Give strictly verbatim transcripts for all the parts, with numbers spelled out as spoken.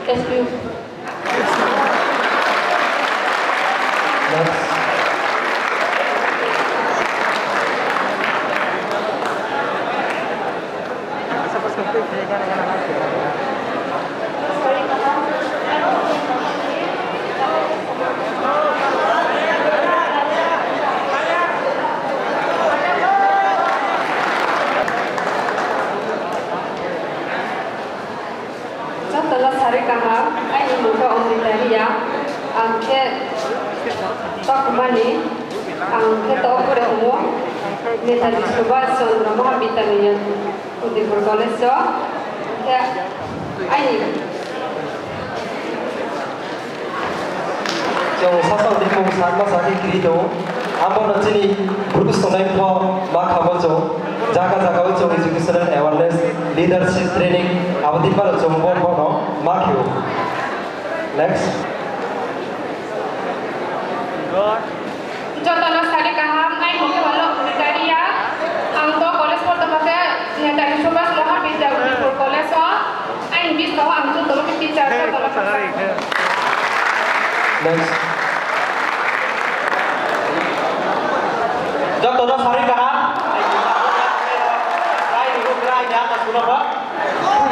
S P U. Next. Joto no sarui kaham, aini mung khe Amrita Reang, ang khe Tokmani, ang khe to pore tongo, Netaji Subhas Chandra Mahavidyalaya, Udaipur College o, khe aini Chung sasao ni mung sakma sa khe kri tong. Abo no chini Bru tongnai pho ma khamo chung. Jaga jaga o chung educational awareness, leadership training, abo di palo chung bo bo no ma khe o. Next. Joto no sari kaham, ai mung khe walo Amrita Reang. Ang to college por tongma khe Netaji Subhas Mahavidyalaya Udaipur College o. Aini buskang o ang joto no khe teacher, joto no khe. Next. Joto no sari kaham.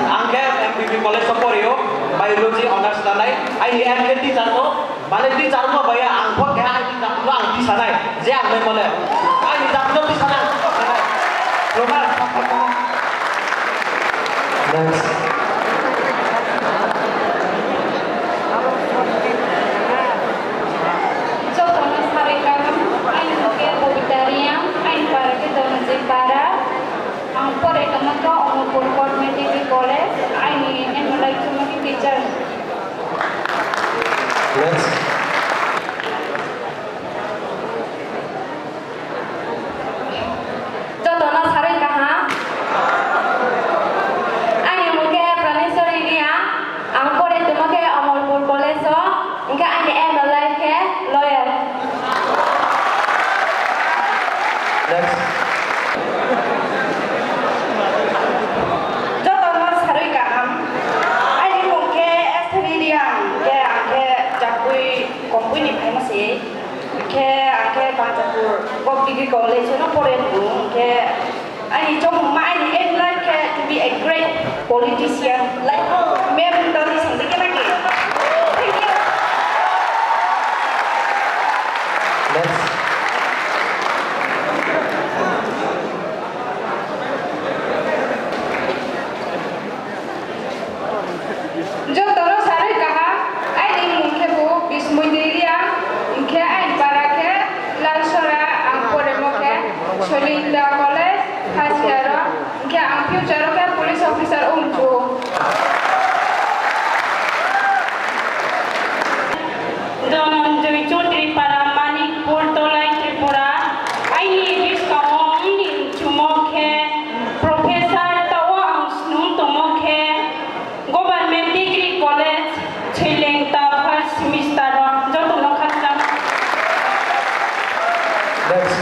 Ang khe M B B College o pori o, biology honours lanai. Aini aim khe teacher no. Mane teacher no bai ya, ang pho keha aini jati no ang tisa nai. Je ang nai mane. Aini jati no tisa nai, ang pho keha nai. Proman, sakha kha. Next. Joto no sari kaham, aini mung khe Bobita Reang, aini para khe Donajoi para. Ang pore tongma khe Omorpur Government Degree College, aini aim in life chungma khe teacher. Next. Joto no sarui kaham. Aini mung khe Praneshwari Reang, ang pore tongma khe Omorpur College o, hing khe aini aim in life khe lawyer. Next. Joto no sarui kaham. Aini mung khe Estheri Reang, hing khe ang khe Japui Kompui ni phaimo se. Hing khe ang khe Banjapur Gov Degree College no pore tong ou, hing khe aini chongmungma, aini aim in life khe to be a great politician, like ma'am Dali Sangdi khe nai khe. Thank you. Next. Joto no sarui kaham, aini mung khe bo Bismoi Dei Reang, hing khe aini para khe Lalsora, ang poremo khe Soilingta College, Hasiar o, hing khe ang future o khe police officer ong chu. Dhananjoy Choudhury para, Manikpur, Dholai, Tripura. Aini buskang o ongni chumo khe professor, taoh wo ang snung tongmo khe Government Degree College, Soilingta, first semester o. Joto no khakchang. Next.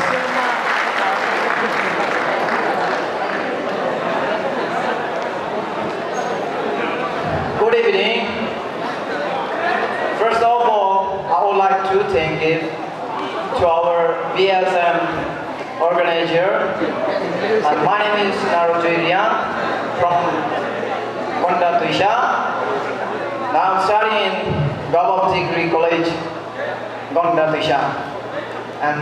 Good evening. First of all, I would like to thank it to our B S M organizer. And my name is Narojoy Reang from Gonda Tuisa. Now I'm studying in Government Degree College, Gonda Tuisa. And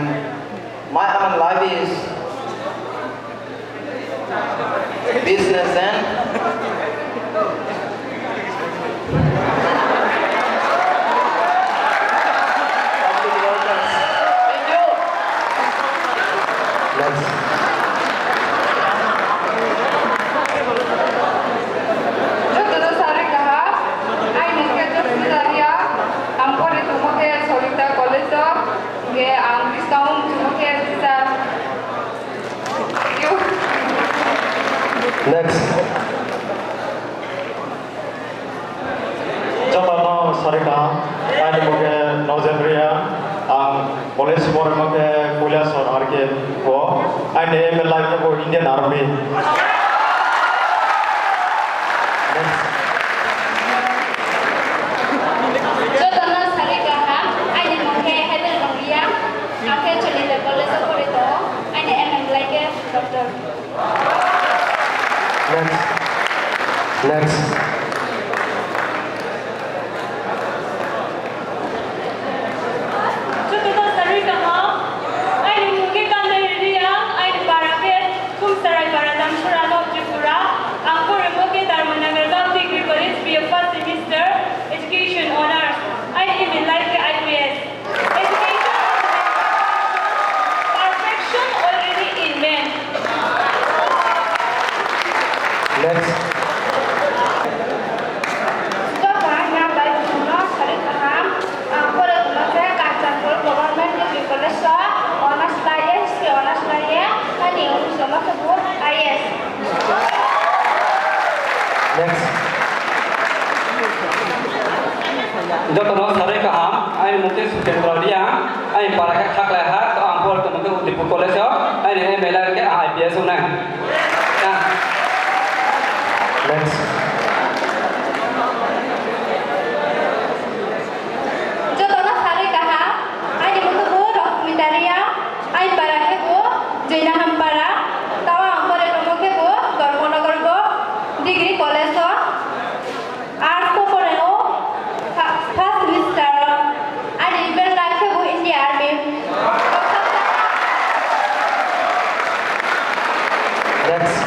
my aim in life is business and Joto no sarui kaham, aini mung khe Josmita Reang, ang pore tongmo khe Solita College o, hing khe ang buskang o ongmo khe teacher. Next. Joto no sarui kaham, aini mung khe Nojen Reang, ang college poremo khe Kailasor R K N o, aini aim in life khe bo Indian Army. Next. Next. Next. Joto no sarui kaham. Aini mung khe Kandari Reang, aini para khe Khumsarai para, Damsora North Tripura. Ang poremo khe Dharmanagar Govt Degree College, B A first semester, Education Honours. Aini aim in life khe I P S. Education, perfection already in man. Next. Joto no hambai, joto no sarui kaham. Ang pore tongmo khe Kanchanpur Government Degree College o honours lai ye, history honours lai ye, aini aim tongmo khe bo I A S. Next. Joto no sarui kaham, aini mung khe Sukendra Reang, aini para khe Khaklaiha, to ang pore tongmo khe Udaipur College o, aini aim in life khe I P S ong nai. Next. Joto no sarui kaham, aini mung khe bo Rosmita Reang, aini para khe bo Joinahampara, tao ang pore tongmo khe bo Dharmanagar Govt Degree College o. Arts o pore o, fa-, first semester o, aini aim in life khe bo India Army. Next.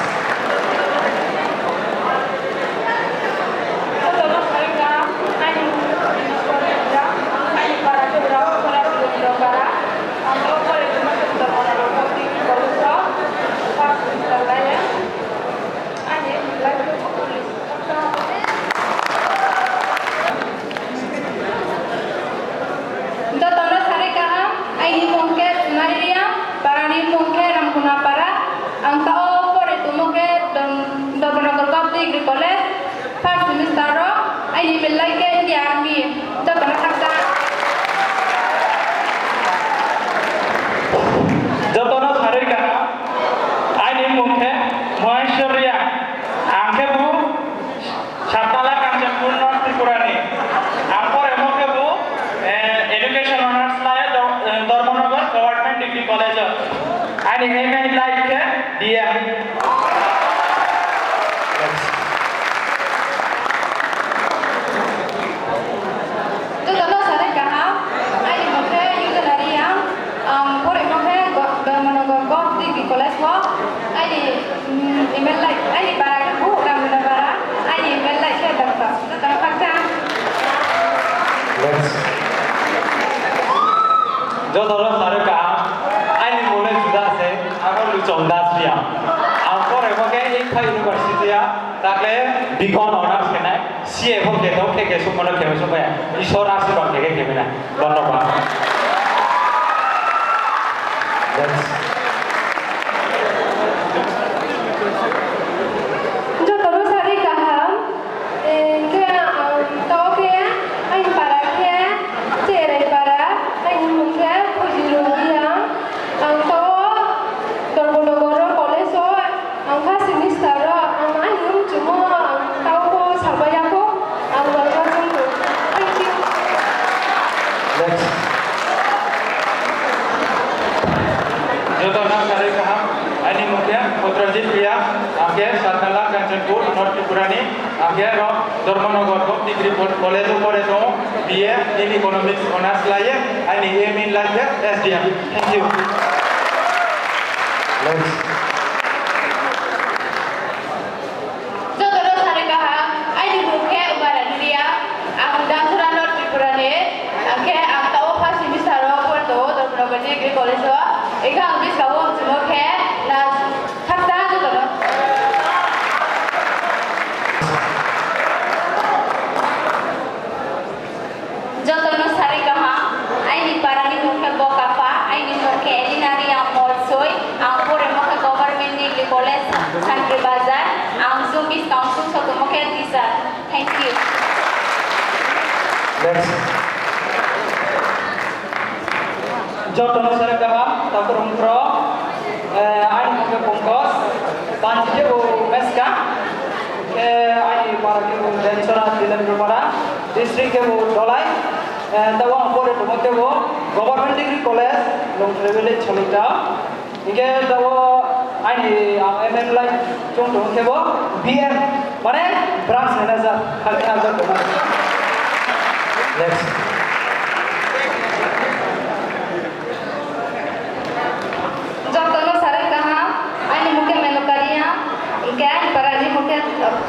Joto no sarui kaham, aini mung khe Sunari Reang, para ni mung khe Ramkona para, ang tao pore tongmo khe Dharmanagar Govt Degree College, first semester o, aini aim in life khe India Army, joto no khakchang. Joto no sarui kaham, aini mung khe Moheshwar Reang, ang khe bo Satnala Kanchanpur North Tripura ni. Ang poremo khe bo, eh, Education Honours lai ye Dho-, eh, Dharmanagar Government Degree College o. Aini aim in life khe D M. Joto no sarui kaham, aini mung khe Yujana Reang, ang poremo khe Go-, Dharmanagar Govt Degree College o, aini, mm, aim in life, aini para khe bo Ramkona para, aini aim in life khe doctor, joto no khakchang. Joto no sarui kaham, aini mung le juda se, abo Luchon Das Reang. Ang poremo khe Imphal University o, takle B Com honours khe nai. C A pho khe tong khe, khe sungmo no khe mai sungmai ya. Isor asirbad khe khe khe mai nai. Dhonnobad. Joto no sarui kaham. Eh, khe, um, tao khe, aini para khe Cherai para, aini mung khe Phuji Rungbiang. Ang tao Dharmanagar o college o, ang first semester o, ang aini mchumo, ang tao pho sabai ya kho, ang bai ma chung tong. Thank you. Next. Joto no sarui kaham, aini mung khe Putrajit Reang, ang khe Satnala Kanchanpur North Tripura ni, ang khe ro Dharmanagar Govt Degree College o pore tong, B A in Economics honours lai ye, aini aim in life khe S D M. Thank you. Next. Joto no sarui kaham, aini mung khe Umarani Reang, ang Damsora North Tripura ni, ang khe ang tao first semester o pore tong o, Dharmanagar Degree College o, ikha ang buskang wo mchumo khe na khakchang joto no. Joto no sarui kaham, aini para ni mung khe Bokapha, aini mung khe Elina Reang Molsoi, ang poremo khe Government Degree College, Santri Bazar, ang chung buskang wo sung so tongmo khe teacher. Thank you. Next. Joto no sarui kaham, takhurung khro, eh, aini mung khe Pankaj, panji khe bo Meska, khe aini para khe bo Densora, Dilendra para, district khe bo Dholai, eh, tao ang pore tongmo khe bo Government Degree College, Longtharai Village, Solingta. Hingkhe tao aini ang M M lai Chung tong khe bo B M, mane branch manager, khakchang jat tong. Next. Joto no sarui kaham, aini mung khe Menokari ya, hingkhe aini para ni mung khe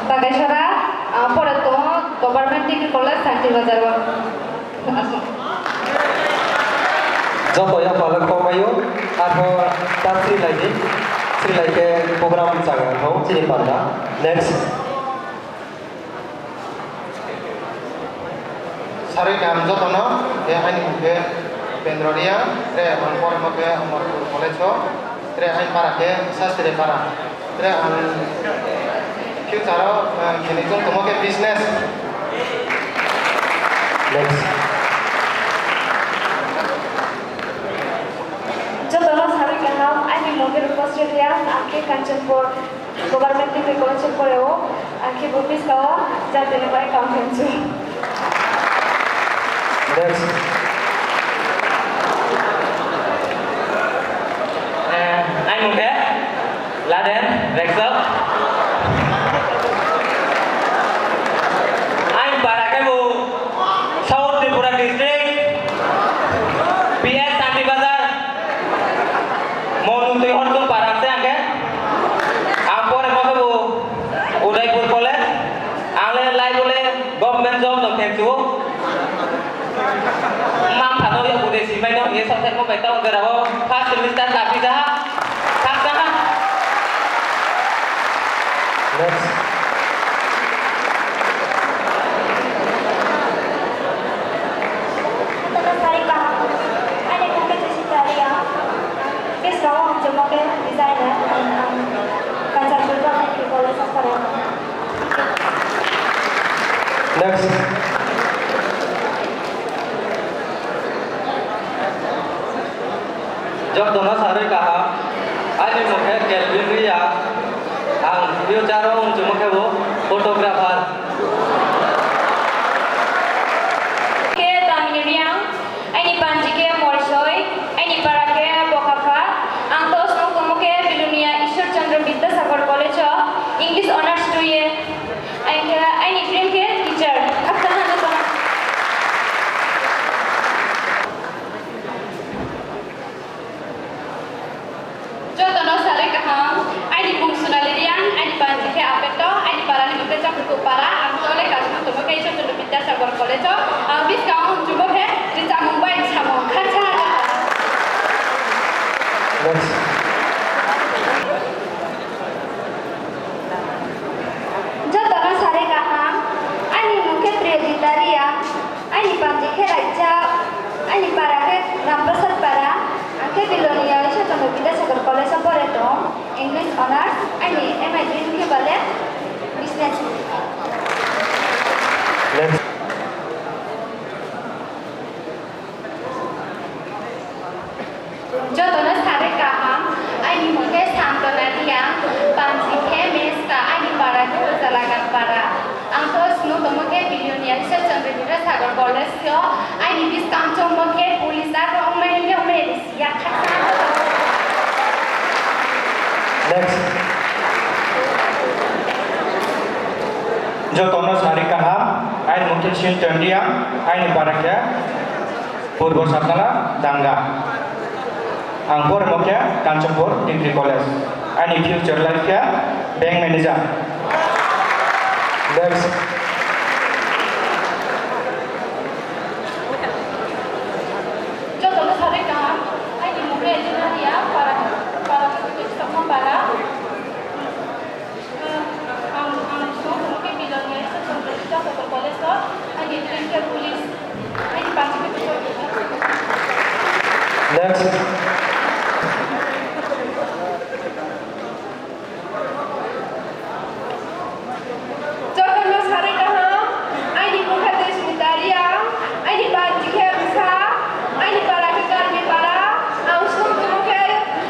Bagaisora, ah, pore tong Government Degree College, Santir Bazar o. Joto ya pala kho mayo, arpho ta sri lai di, sri lai khe program chagra tho, chini panda. Next. Sarui kaham joto no, khe aini mung khe Pendro Reang, tre ang poremo khe Amarpur College o, tre aini para khe Sastri Para, tre ang future o, eh, khini chung tongmo khe business. Next. Joto no sarui kaham, aini mung khe Rupasri Reang, ang khe Kanchanpur Government Degree College o pore ou, ang khe bo buskang o jati ni bai kam khe chu. Next. Eh, aini mung khe Laden Reksok. Aini para khe bo South Tripura District, P S Santir Bazar, Monu Tuihor Chung para se ang khe. Ang poremo khe bo Udaipur College, ang le lai bo le government job no khe chu. Mma mpha no yakgu de simai no hing ye saohthaimo bai taoh jora wo first semester ta phi ja ha. Khakchang ha. Next. Joto no sarui kaham. Aini mung khe Jessica Reang. Buskang o ang chungmo khe designer, ang, ang Kanchanpur Government Degree College o pore. Next. Joto no sarui kaham, aini mung khe Kelvin Reang, ang future o ang chungmo khe bo photographer. Khe Tamini Reang, aini panji khe Morsoi, aini para khe Bokhapha, ang to snung tongmo khe Bilonia Ishwar Chandra Bidyasagar College o English Honours tui ye, ang khe aini dream khe teacher, khakchang ha joto no. Joto no sarui kaham, aini mung Sonali Reang, aini panji khe Apeto, aini para ni mung khe Chakhutu para, ang to le kasmo tongmo khe Ishwar Chandra Bidyasagar College o, ang buskang o ang chungmo khe rijamung bai samung, khakchang ha joto no. Next. Joto no sarui kaham, aini mung khe Priyojita Reang, aini panji khe Raija, aini para khe Ramprasad para, ang khe Bilonia Ishwar Chandra Bidyasagar College o pore tong, English Honours, aini M I dream khe bale business. Next. Joto no sarui kaham, aini mung khe Santona Reang, panji khe Meska, aini para khe Ujalagan para. Ang to snung tongmo khe Bilonia Ishwar Chandra Bidyasagar College o, aini buskang chungmo khe police aro ongmai hing ye ongmai risi ya kha. Next. Joto no sarui kaham, aini mung khe Sinton Reang, aini para khe Purbo Satnala Danga. Ang poremo khe Kanchanpur Degree College. Aini future life khe bank manager. Next. Joto no sarui kaham, aini mung khe Elena Reang, para, para, para. Ang, ang snung tongmo khe Bilonia Ishwar Chandra Bidyasagar College o, aini dream khe police, aini panji khe police. Next. Joto no sarui kaham, aini mung khe Deshmita Reang, aini panji khe Bsa, aini para khe Karmi para, ang snung tongmo khe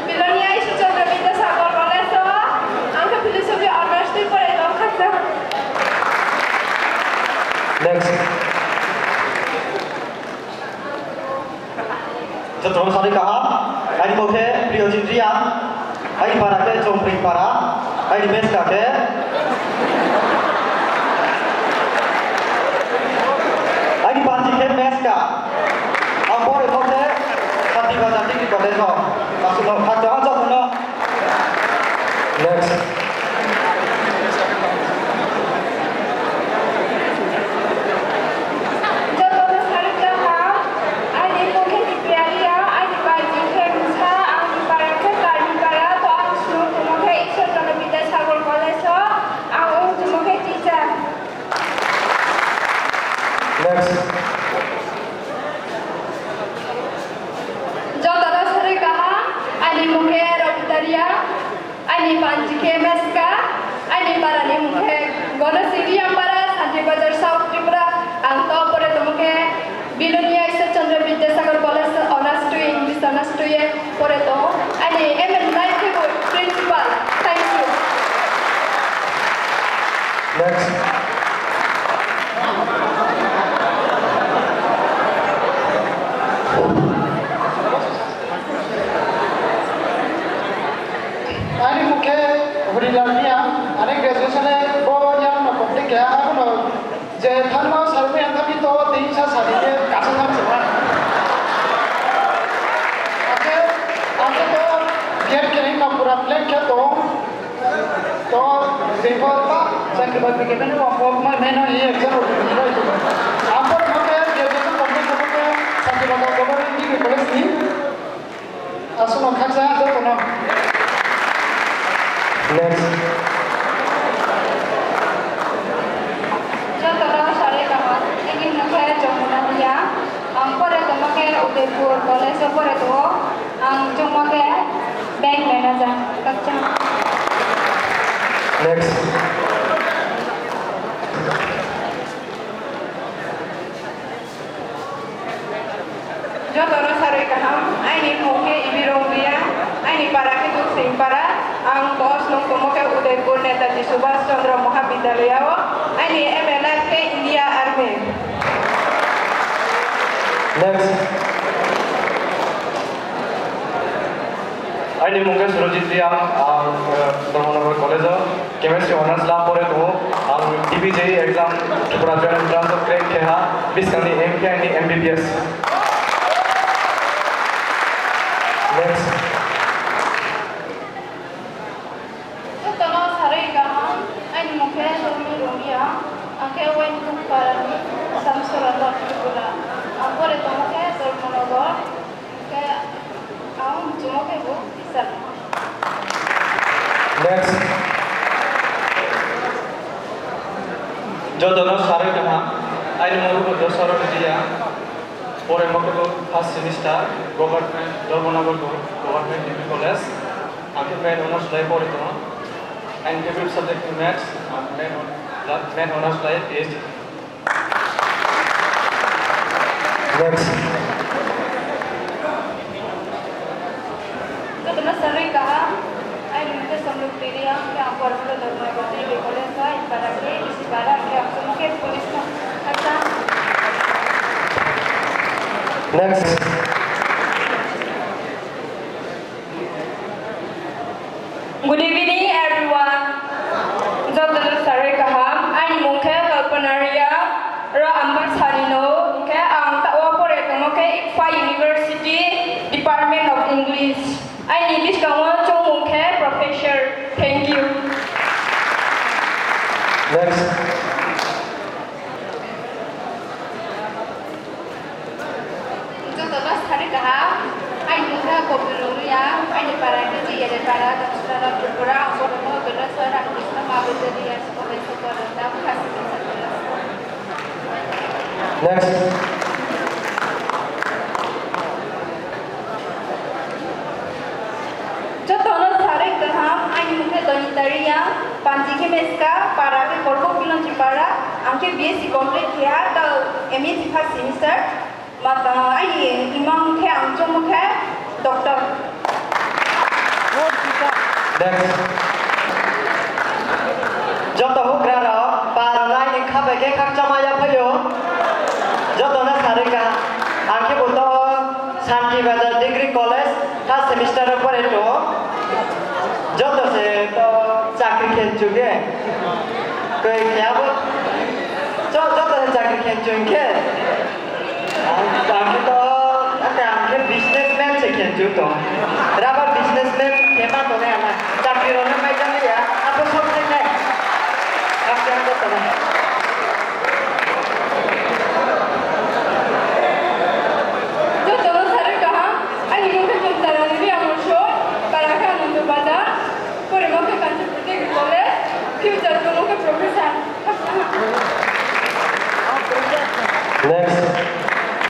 Bilonia Ishwar Chandra Bidyasagar College o, ang khe philosophy honours tui pore tong kha. Next. Joto no sarui kaham, aini mung khe Priyojit Reang, aini para khe Chongpring para. Aini meska khe, aini panji khe meska. Ang pore mo khe Santi Bazar Degree College o. Asuh no khacha joto no. Next. Joto no sarui kaham, aini mung khe Nipiaria, aini panji khe Msa, aini para khe Karmi para, to ang snung tongmo khe Ishwar Chandra Bidyasagar College o, ang ong tongmo khe teacher. Next. Joto no sarui kaham, aini mung khe Robita Reang, aini panji khe Meska, aini para ni mung khe Gonosing Reang para, Santi Bazar South Tripura, ang to pore tongmo khe Bilonia Ishwar Chandra Bidyasagar College honours tui, English honours tui ye pore tong ou. Aini aim in life khe bo principal. Thank you. Next. Aini mung khe Horilal Reang, ani graduation le bo year no complete khe ha, abo no je thanngmo sarmai ya thanng mi to, tini sa sari ye kasa thanng se ha. Akhe, akhe to B Ed khe ni no pura plan khe tong. To, bepar ba, chakri bakri khe mano, ang bo mai mano, e exam rao ni bai tong. Ang bo no khe, graduation complete khe bo khe, Santi Bazar Government Degree College ni. Asuh no khaksa joto no. Next. Joto no sarui kaham, aini mung khe Jomuna Reang, ang pore tongmo khe Udaipur College o pore tong ou, ang chungmo khe bank manager, khaksa. Next. Joto no sarui kaham, aini mung khe Ibirong Reang, aini para khe Tuksing para, ang to snung tongmo khe Udaipur Netaji Subhas Chandra Mahavidyalaya o, aini aim in life khe India Army. Next. Aini mung khe Surojit Reang, ang, eh, Dharmanagar College o Chemistry Honours la pore tong ou. Ang T B J E exam Tripura Joint Entrance o crack khe ha, buskang ni aim khe aini M B B S. Next. Joto no sarui kaham, aini mung khe Dormi Reang, ang khe Wainkhung para ni, Samsora North Tripura. Ang pore tongmo khe Dharmanagar, ang khe ang chungmo khe bo teacher. Next. Joto no sarui kaham, aini mung khe Josaro Reang, pore mo khe bo first semester, government, Dharmanagar Government Degree College. Ang khe main honours lai pore tong ou. Aini favorite subject khe maths, ang main hon-, main honours lai P H D. Next. Joto no sarui kaham, aini mung khe Somrukti Reang, ang khe ang pore khe Dharmanagar Degree College o, aini para khe Bisi para, ang khe ang chungmo khe police no. Khaksa. Next. Good evening, everyone. Joto no sarui kaham. Aini mung khe Kalpana Reang, ro Ambasa ni no, hing khe ang taoh wo pore tongmo khe ICFAI University, Department of English. Aini buskang wo chungmung khe Professor. Thank you. Next. Joto no sarui kaham, aini mung khe Kopil Reang, aini para khe G R A para, Damsara Tripura, ang pore tong ou Belosora Ramakrishna Mahavidyalaya School, Belosora. Next. Joto no sarui kaham, aini mung khe Donita Reang, panji khe Meska, para khe Korbo Kilonji para, ang khe B S C complete khe ha, tao M S C first semester. Mata aini imang khe ang chungmo khe doctor. Next. Joto houhgra rao, para nai ni khaphai khe khakchangma ya phai ou. Joto no sarui kaham. Ang khe bo to Santi Bazar Degree College first semester o pore tong ou. Joto se to chak- Chakri khe chu de. Koi khe abo. Cho, joto se chakri khe chu khe. Ang, ang khe to, ang khe businessman se khe chu tong. Rubber businessman khe ma tong nai ama. Chakri rao no mai jam ya, abo sob se nai. Kap jam joto nai.